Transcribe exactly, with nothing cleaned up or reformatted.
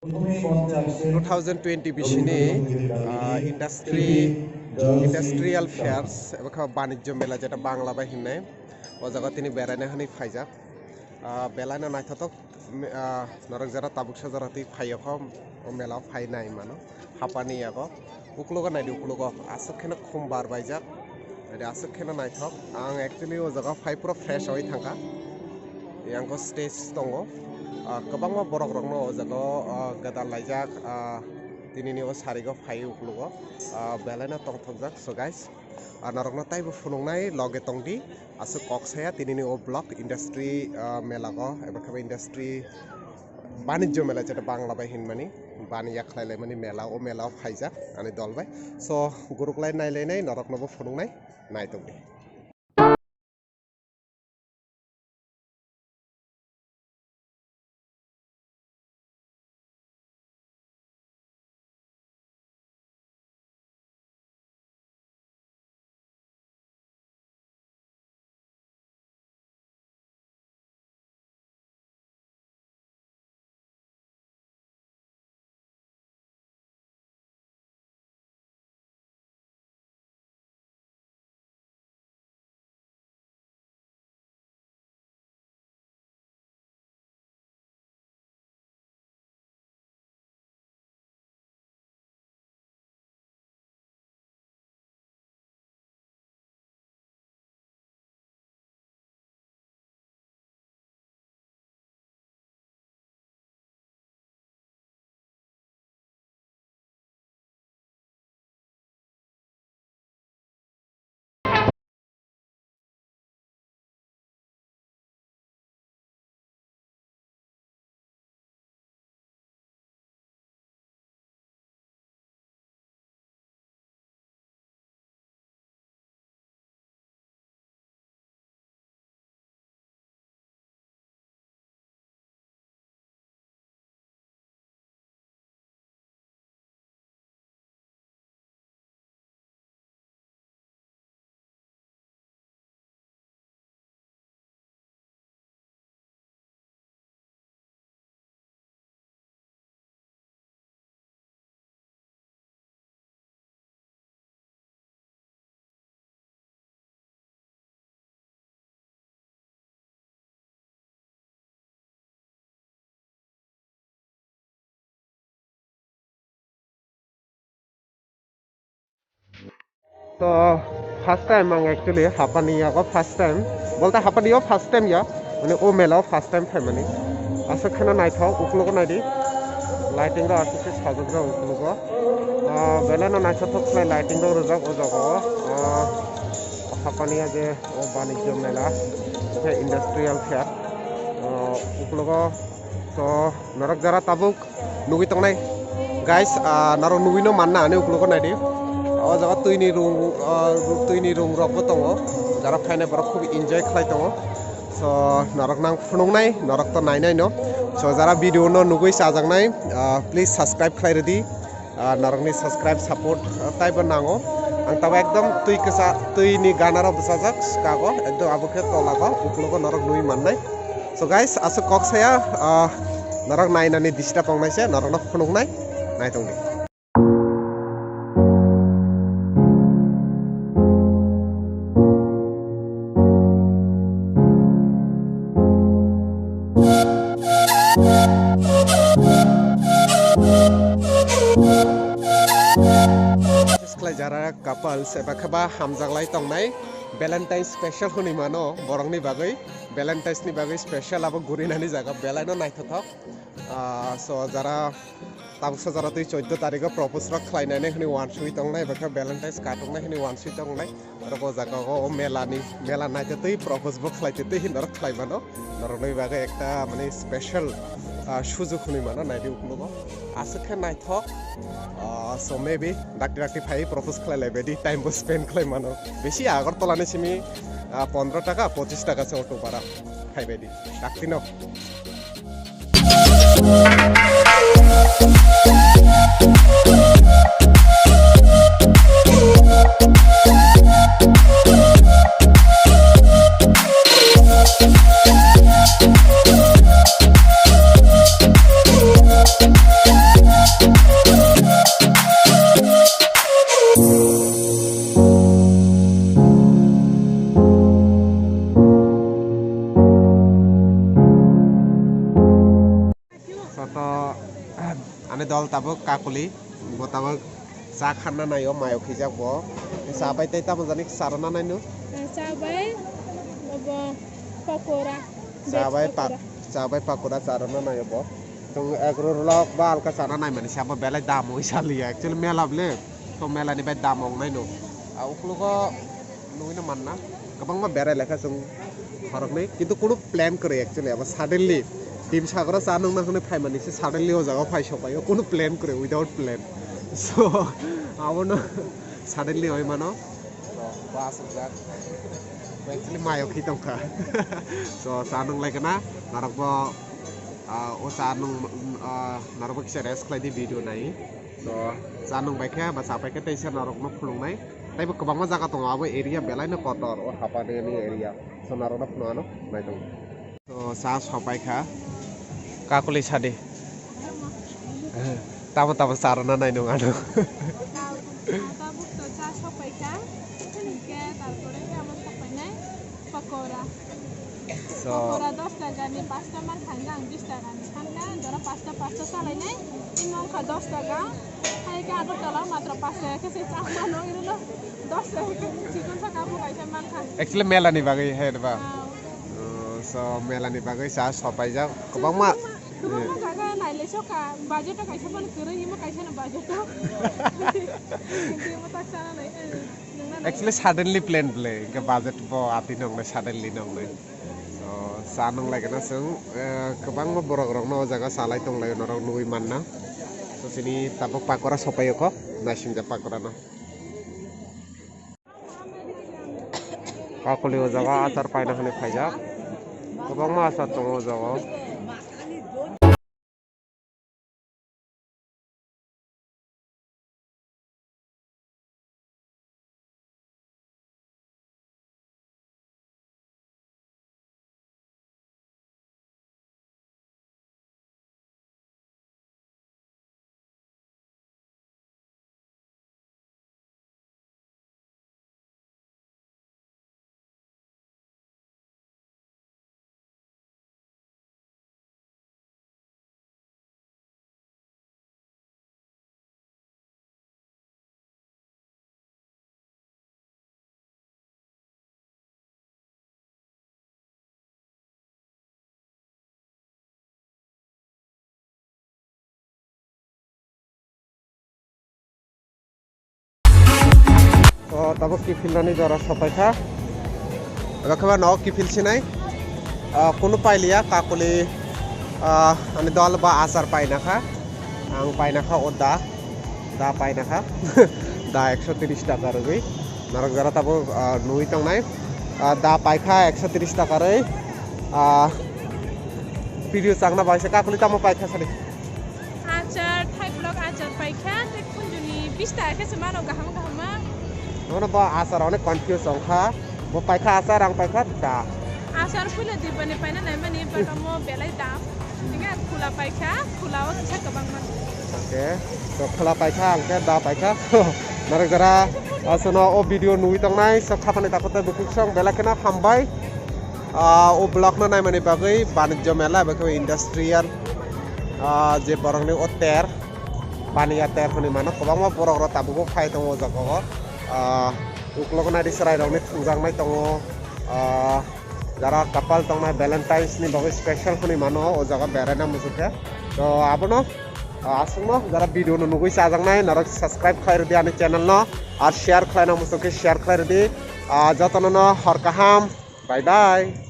Two thousand twenty bisini, ah, industry, industrial fairs, eba khe banijyo mela, jeta Bangla bai hinnai, o jaga tini beraina hinwi phaijak. Ah, belai no naithothok, me-, ah, norok jara tabuk sajara twi phaiyo kho, o mela o phai nai mano, hapani yago. Uklogo naidi, uklogo aswk kheno khum bar baijak. Naidi aswk kheno naithok. Ang actually o jaga phai pura fresh oi thangkha. Yang o stage tongo. Ah, kwbangma borok rokno o jaga o, ah, gwdal laijak. Ah, tinini o sarigo phai uklogo. Ah, belai no tongthokjak. So guys, ah, norokno taibo phunuknai loge tongdi. Aswk kok saya tinini o vlog industry, ah, mela go, eba khe industry banijyo mela, jeta Bangla bai hinmani, bani yak khlai laimani mela, o mela o phaijak ani dol bai. So, guruklai nai lainai, norokno bo phunuknai, nai tongdi. To first time ang actually hapani yago first time. Bolte hapani yo first time ya. Mane o mela o first time phaimani. Aswk kheno naithok, uklogo naidi. Lighting rok aswk khe sajak jak uklogo. Ah, belai no naithothok khlai lighting rok rijak o jaga o. Ah, hapani ya je o banijyo mela, khe industrial fair. Ah, uklogo to norok jara tabuk nugwi tongnai. Guys, ah, norok nugwi no manna ani uklogo naidi. O jaga twini rung, ah, twini rung rok bo tongo. Jara phainai borok khub enjoy khlai tongo. So, norok nang phunuknai, norok to nainai no. So, jara video no nugwi chajaknai, ah, please subscribe khlai rwdi. Ah, norokni subscribe, support, ah, taibo nango. Ang tabo ekdom twi kwsa, twini gana rok bwsajak swkago, ekdom abo khe tolago, uklogo norok nugwi mannai. So guys, aswk kok saya, ah, norok nainani disturb wngnai se, norokno phunuknai, naitongdi. Khlai jara couples eba khe ba hamjaklai tongnai, Valentine special hwnwi mano borokni bagwi. Valentine's ni bagwi special abo gurinani jaga belai no naithothok. Ah, so jara tabuksa jara twi chauddho tarikh o propose rok khlainani hwnwi uansugwi tongnai, eba khe Valentine's katongnai hwnwi uansugwi tongnai. Oro o jaga o, o mela ni, mela naitwi twi propose bo khlaitwi twi norok khlai mano. Norokni bagwi ekta mane special, ah, sujok hwnwi mano, naidi uklogo. Aswk khe naithok. Ah, so maybe dakti dakti phai propose khlai lai baidi time bo spend khlai mano. Besi Agartala ni simi, ah, pondro taka, pochis taka se auto bara khai baidi. Dakti no. Ani dol tabuk kakuli, bo tabuk cha khanna naio, mayo khijak bo. Cha bai tei tamo jani cha rwna naino. Cha bai, obo pakora, cha bai pak-, cha bai pakora cha rwna naio bo. Tong egg roll rok ba alka chana naimani se abo belai dam oi saliya. Actually mela bole, to mela ni bai dam ong naino. A uklogo nugwino manna, kwbangma berai lekha chwng khoroknwi, kintu kunu plan kwrwi actually abo suddenly. Bimsagoro cha nungna hwnwi phaimani se suddenly o jaga phai sokpaio, kunu plan kwrwi, without plan. So, abono suddenly oi mano. So, bo aswkjak. Bo actually mayo khi tongkha. So, cha nung lai kana, norokbo, ah, o cha nung, ah, norokbo kisa rest khlai di video nai. So, cha nung bai khe ba cha pai khe teisa norokno phunuknai. Taibo kwbangma jaga tongo, abo area belaino kotor, o Hapani ni area. So, norokno phunukano naitongo. So, cha sopai kha. Kakuli sadi. Tamo tamo cha rwna nai nung ano. Tabuk to cha sopai kha. Hwnkhe tarpore khe amo sopainai. Pakora. So, pakora dos taka ni pasta mankha, ang bis taka ni khankha, jora pasta, pasta salainai, imo wngkha dos taka. Hai khe Agartala matro pasta khe se cha mano, ino dos taka khe chikon saka bo kaisa mankha. Actually, mela ni bagwi hai ba. Ah. Oh, so, mela ni bagwi cha sopaijak. Kwbangma. Kwbangma jaga nailai soka, budget o kaisa phano kwrwi, imo kaisa no budget o. Imo tak sana nai. Actually, suddenly plan bole, hingke budget bo ati nongnai, suddenly nongnai. So, cha nonglai gana chwng, eh, kwbangma borok rokno o jaga chalai tonglaio norok nugwi manna. So, chini tabuk pakora sopaio kho, naisingjak pakora no. Kakuli o jaga achar paina hwnwi phaijak. Kwbangma achar tongo o jaga o. O, tabuk kiphilnani jora sopaikha. Abo khe ba nogo kiphil sinai. Ah, kunu pailiya, kakuli, ah, ani dol ba achar paina kha. Ang paina kha o da. Da paina kha. Da ekso tris taka rwgwi. Norok jora tabuk, ah, nugwi tongnai. Ah, da paikha ekso tris taka rwi. Ah, video chakna baisa kakuli tamo paikha sadi. Achar, thaiplok achar paikha, tei khunjuni bis taka khe se mano kaham kaham ma. Nono bo achar onek confuse wngkha. Bo paikha achar, ang paikha da. Achar puila dibani paina naimani, but omo belai dam. Hingke ang khula paikha, khula o kisa kwbang man. Okay, so khula paikha, ang khe da paikha. Norok jora, ah, sono o video nugwi tongnai, so khapani takhuk tei bukhuk song belai kheno hambai. Ah, o vlog no naimani bagwi banijyo mela, abo khe industrial, ah, je borokni o ter, paniya ter hwnwi mano, kwbangma borok rok tabuk phai tongo o jaga o. Ah, uklok nai di chwrai rokni thwngjaknai tongo. Ah, jara couple tongnai Valentine's ni bagwi special hwnwi mano o jaga beraina muchung khe. To abono, ah, aswkno jara video no nugwi chajaknai norok subscribe khlai rwdi ani channel no, ar share khlaina muchung khe share khlai rwdi. Ah, jotono no hor kaham. Bye bye.